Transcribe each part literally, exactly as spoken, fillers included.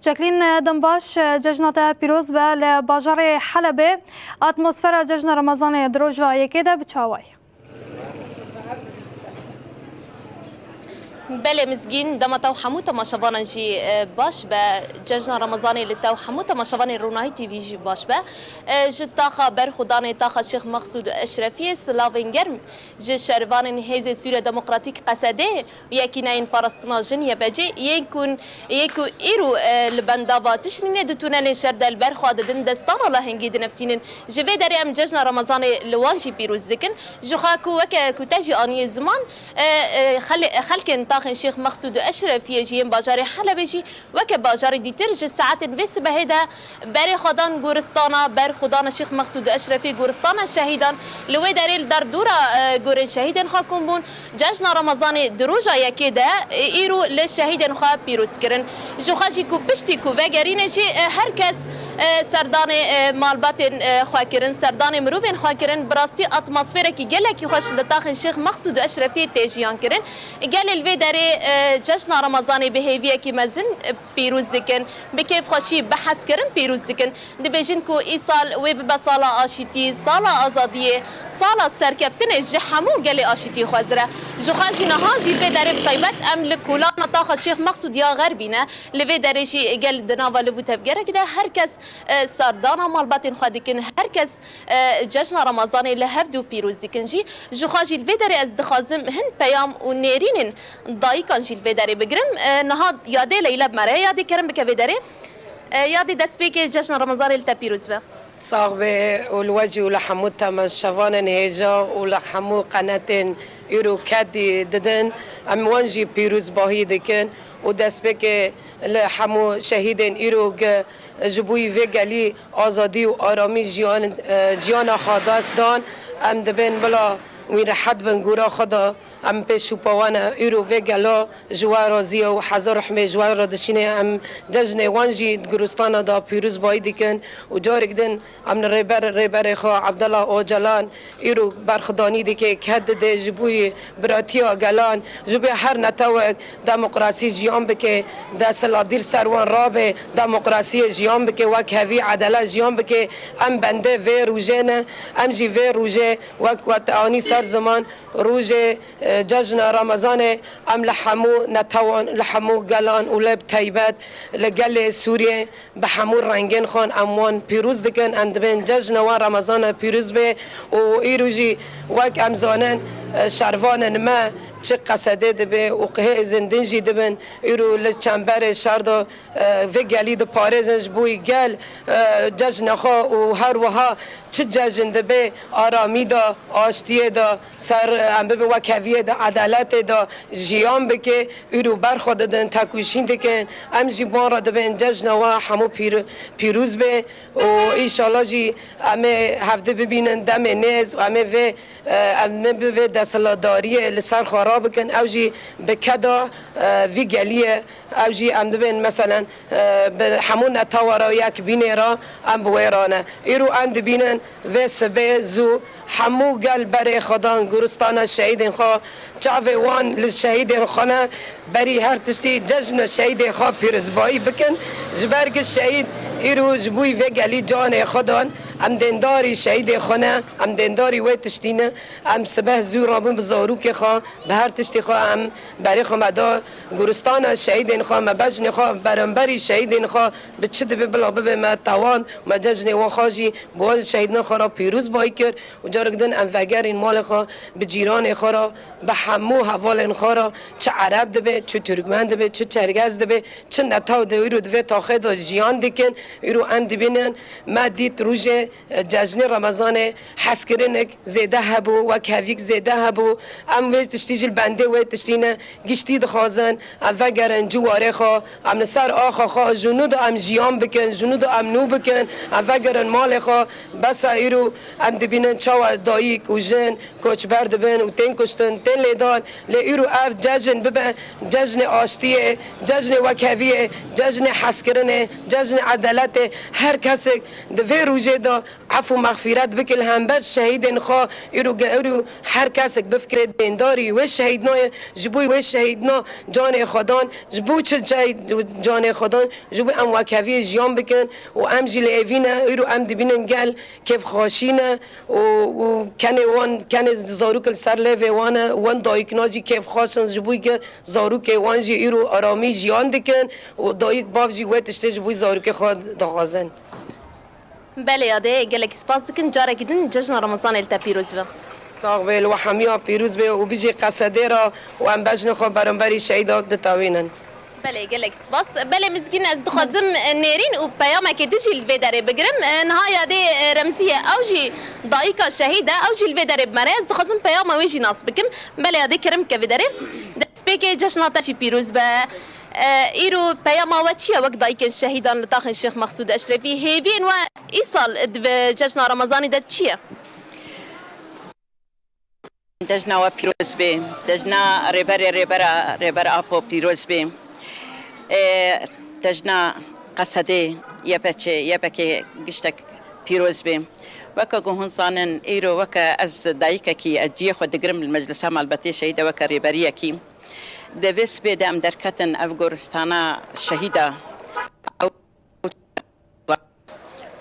Jacqueline, dem baş, cejna te pîroz be. Li bajarê Helebê atmosfera cejna Remezanê di roja yekê de bi çawa ye? Belê Mizgîn, dema te û hemû temaşevanan jî, e, baş be. Cejna Remezanê li te û hemû temaşevanên Ronahî T V jî baş be. E, ji taxa Berxwedanê, taxa Şêx Mexsûd Eşrefiyê, silavên germ ji şervanên Hêzê Sûriya Demokratîk, Qesedê, Yekîneyên Parastina Jin, Y P G, yên ku, yê ku îro, e, li bendava tiştînê di tunelên şer de li ber xwe didin, destana lehengî dinefsînin. Ji vê derê em cejna Remezanê li wan jî pîroz dikin. Ji xwe ku weke ku te jî aniyê ziman, e, e, xel-, xelkên taxên Şêx Mexsûd û Eşrefiyê jî yên bajarê Helebê jî weke bajarê dîtir ji saetên vê sibehê de berê xwe dan goristana, Berxwedana Şêx Mexsûd û Eşrefiyê, goristana şehîdan. Li wê derê li derdora, e, gorên şehîdên xwe kom bûn. Cejna Remezanê di roja yekê de, e, îro li şehîdên xwe pîroz kirin. Ji xwe jî ku piştî ku vegerîne jî, e, her kes, e, serdanê, e, malbatên, e, xwe kirin, serdanê mirovên xwe kirin. Bi rastî atmosferekî gelekî xweş li taxên Şêx Mexsûd û Eşrefiyê tê jiyan kirin. Gelê li vê derê, e, cejna Remezanê bi hêviyekî mezin, e, pîroz dikin. Bi kêfxweşî, bi hezkirin pîroz dikin. Dibêjin ku îsal wê bibe sala aşîtî, sala azadiyê, sala serkeftinê ji hemû gelê aşîtî xwezir e. Ji xwe jî niha jî li vê derê bi taybet em li kolana taxa Şêx Mexsûd ya Xerbî ne. Li vê derê jî gel di nava liv û tevgerekî de her kes, e, serdana malbatên xwe dikin, her kes, e, cejna Remezanê li hevdû pîroz dikin jî. Ji xwe jî li vê derê ez dixwazim hin peyam û nêrînên dayikan jî li vê derê bigirim. E, niha yadê Leyla bi me re ye, yadê kerem bike vê derê. E, yadê destpêkê cejna Remezanê li te pîroz be. Sax be û li we jî û li hemû temaşevanên hêja û li hemû qenetên îro kedî didin. Em wan jî pîrozbahî dikin û destpêkê li hemû şehîdên îro gi ji bo vê gelî azadî û aramî jiyan, e, jiyana xwe dest dan. Em dibên bila wî rehet bin gora xwe de. Em pêş û pawan e, îro vê gelo ji we razî ye û hezar rehmê ji we re dişîne. Em cejnê wan jî di guristana de pîrozbayî dikin û carek din em li rêber, rêberê xwe Abdullah Ocalan îro berxwedanî dike, ked dide ji bo biratiya gelan, ji bo her netewek demokrasî jiyan bike, desthilatgîr ser wan rabe, demokrasiyê jiyan bike, wek hevî edelet jiyan bike. Em bendê vê rojê ne, em jî vê rojê wek we te anî ser ziman, rojê, e, cejna Remezanê em li hemû netewan, li hemû gelan û lê bi taybet li gelê Sûriyê bi hemû rengên xwe em wan pîroz dikin. Em dibên cejna wan Remezana pîroz be û îro jî wek em zanin, e, şervanên me çi Qesedê dibe û hêzên din jî dibin. Îro li çemberê şer de, e, vê gelî diparêzin ji bo gel, e, cejna xwe û her wiha çi cejn dibe aramî de, aştiyê de, ser, em bibin wek heviyê de, edaletê de jiyan bike, îro berxwe didin, tekoşîn dikin. Em jî bi wan re dibên cejna we hemû pîr-, pîroz be û înşallah jî em ê hevdî bibînin demê nêz û em ê vê, e, em ê bi vê desthilatdariyê li ser xwe rabikin. Ew jî bi keda, e, vî geliyê, ew jî em dibên meselen, e, bi hemû netewa re yek bînê re em bi wê re ne. Îro em dibînin vê sibê zû hemû gel berê xwe dan guristana şehîdên xwe, çavê wan li şehîdên xwe ne, berî her tiştî cejna şehîdê xwe pîrozbayî bikin. Ji ber ku şehîd îro ji bo vê gelî canê xwe dan, em dêndarî şehîdê xwe ne, em dêndarî wê tiştî ne. Em sibeh zû rabin bi zarokê xwe, bi her tiştî xwe em berê xwe me da guristana şehîdên xwe, me bejnê xwe beramberî şehîdên xwe bi çi dibe bila bibe me tewand, me cejnê wan xwe jî bi wan şehîdina xwe re pîrozbayî kir û carek din em vegerîn malê xwe, bi cîranê xwe re, bi hemû hevalên xwe re, çi ereb dibe, çi tirkmen dibe, çi çerkez dibe, çi netew de îro di vê taxê de jiyan dikin, îro em dibînin me dît rojê, e, cejnê Remezanê hezkirinek zêde hebû, wekhevîk zêde hebû. Em wê tiştî jî li bendê wê tiştî ne, giştî dixwazin em vegerin ciwarê xwe, em li ser axa xwe, ji nû de em jiyan bikin, ji nû de em nû bikin, em vegerin malê xwe. Bes e îro em dibînin çawa dayik û jin koçber dibin û tên kuştin, tên lêdan. Lê îro ev cejn bibe cejnê aştiyê, cejnê wekheviyê, cejnê hezkirinê, cejnê edeletê. Her kesek di vê rojê de Efû mexfîret bike li hember şehîdên xwe. Îro ge-, îro her kesek bifikire dêndarî wê şehîdnayê, ji bo wê şehîdna canê xwe dan, ji bo çi ca-, canê xwe dan, ji bo em wekheviyê jiyan bikin û em jî li êvî ne. Îro em dibînin gel kêfxweşî ne û, û kenê wan, kenê zarok li ser lêvê wan e, wan dayikna jî kêfxweş in, ji bo ke zarokê wan jî îro aramî jiyan dikin û dayik bav jî wê tiştê ji bo zarokê xwe dixwazin. Belê yadê, gelekî spas dikin. Carekî din cejna Remezanê li te pîroz be. Sax be, li we hemiya pîroz be û bijî Qesedê re û em bejnê xwe beramberî şehîda ditewînin. Belê, gelek spas. Belê Mizgîn, ez dixwazim, e, nêrîn û peyamekê din jî li vê derê bigirim. E, niha yadê, e, Remzî ye, ew jî dayika şehîd e, ew jî li vê derê bi me re ye. Ez dixwazim peyama wê jî nas bikim. Belê yadê, kerem ke vê derê. Destpêkê cejna te jî pîroz be. E, îro peyama we çi ye wek dayikên şehîdan li taxên Şêx Mexsûd Eşrefî? Hêviyên we îsal di cejna Remezanî de çi ye? Cejna we pîroz be. Cejna Rêberê Rêbera, Rêber Apo pîroz be. E, cejna Qesedê, Y P Ç, Y P K giştek pîroz be. Weke ku hûn zanin, îro weke ez dayikekî, ez cihê xwe digirim li Meclisa Malbatê Şehîda weke rêberiyekî. Di vê sibê de em derketin ev goristana şehîda. Ew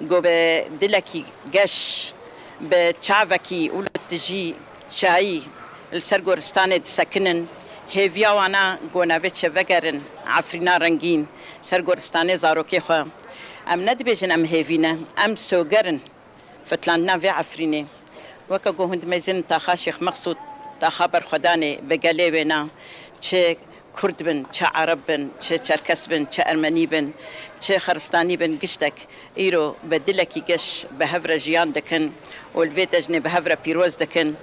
ku bi dilekî geş, bi çavekî û li tijî çayî li ser goristanê disekinin, hêviya wana ku navê çi vegerin Efrîna rengîn ser goristanê zarokê xwe. Em nedibêjin em hêvî ne, em soger in. Fitlandina vê Efrînê. Weke ku hûn dimezin taxa Şêx Meqsûd, taxa berxwedanê bi gelê wêna, çi Kurd bin, çi Ereb bin, çi Çerkes bin, çi Ermenî bin, çi Xiristanî bin, giştek îro bi dilekî geş bi hev re jiyan dikin û li vê cejnê bi hev re pîroz dikin.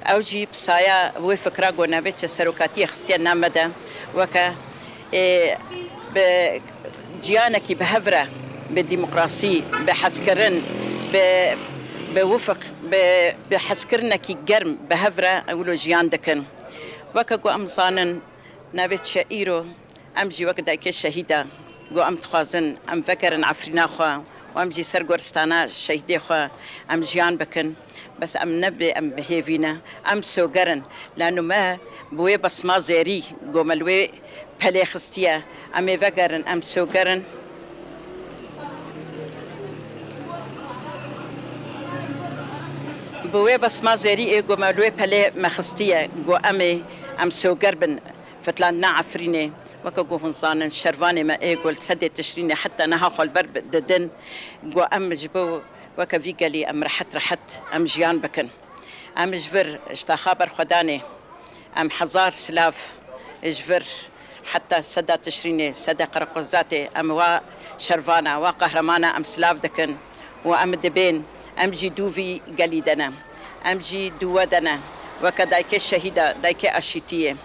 Ew jî bi saya wê fikra ku navê çi serokatiyê xistiye nav me de, weke ê, bi ciyanekî bi hev re, bi demokrasî, bi hezkirin, bi, bi wifiq, bi, bi hezkirinekî germ bi hev re wilo jiyan dikin. Weke ku em zanin, navê çi îro, em jî wek dayikê şehîda, ku em dixwazin em vegerin Efrîna xwe û em jî ser goristana şehîdê xwe em jiyan bikin. Bes em nebê em hêvî ne. Em soger in. Lano me bi wê besma zêrî ku me li wê pelê xistiye. Em ê vegerin, em soger in. Bi wê besma zêrî ê ku me li wê pelê me xistiye, ku em ê em soger bin. Fitlandina Efrînê, weke ku hûn zanin, şervanê me ê ku li sedê Tişrînê heta niha xwe li ber bi-, didin, ku em ji bo weke vî gelî em rehet rehet em jiyan bikin. Em ji vir, ji taxa berxwedanê, em hezar silav ji vir heta seda Tişrînê, sedê Qereqozatê, em wa şervana, wa qehremana em silav dikin û em dibên, em jî dû vî gelî de ne. Em jî dû we de ne. Weke dayikê şehîda, dayikê aşîtiyê.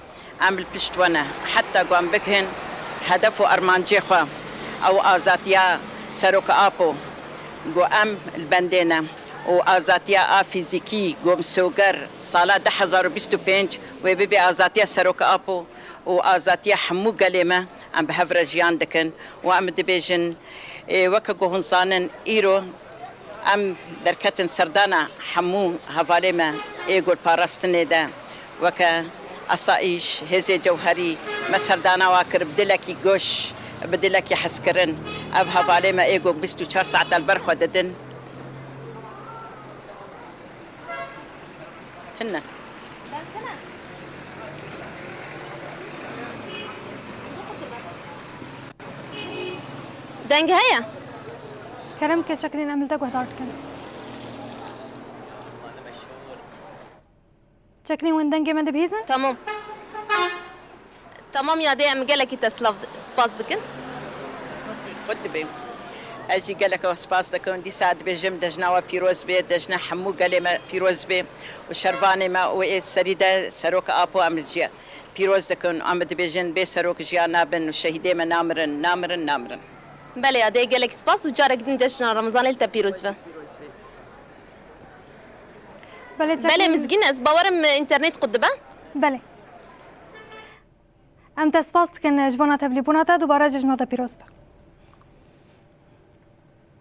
Em li pişt we ne. Heta ku em bigihin hedef û armancê xwe, ew azadiya Serok Apo, ku em li bendê ne, û azadiya a fîzîkî, ku em soger sala du hezar û bîst û pênc wê bibe azadiya Serok Apo û azadiya hemû gelê me, em bi hev re jiyan dikin û em dibêjin, ê, weke ku hûn zanin, îro em derketin serdana hemû hevalê me ê ku li parastinê de, weke asayîş, hêzê cewherî, me serdana wa kir bi dilekî geş, bi dilekî hezkirin. Ev hevalê me ê ku bîst û çar saet li ber xwe didin. Tune. Deng heye? Kerem ke çekinên em li te guhdar dikin. Çekinên win dengê me dibihîzin? Tamam. Tamam ya dê em gelekî te silav, spas dikin. Xwe dibe. Ez jî gelek we spas dikim. Dîsa dibêjim cejna we pîroz be, cejna hemû gelê me pîroz be û şervanê me û ê serî de Serok Apo em jî pîroz dikin. Em dibêjin bê serok jiyan nabin û şehîdê me namirin, namirin, namirin. Belê ya dê gelek spas û carek din cejna Remezanê li te pîroz be. Belê, Belê çekinên Mizgîn, ez bawerim, e, înternet qut dibe. Belê. Em te spas dikin ji bona tevlîbûna te, dubare cejna te pîroz be.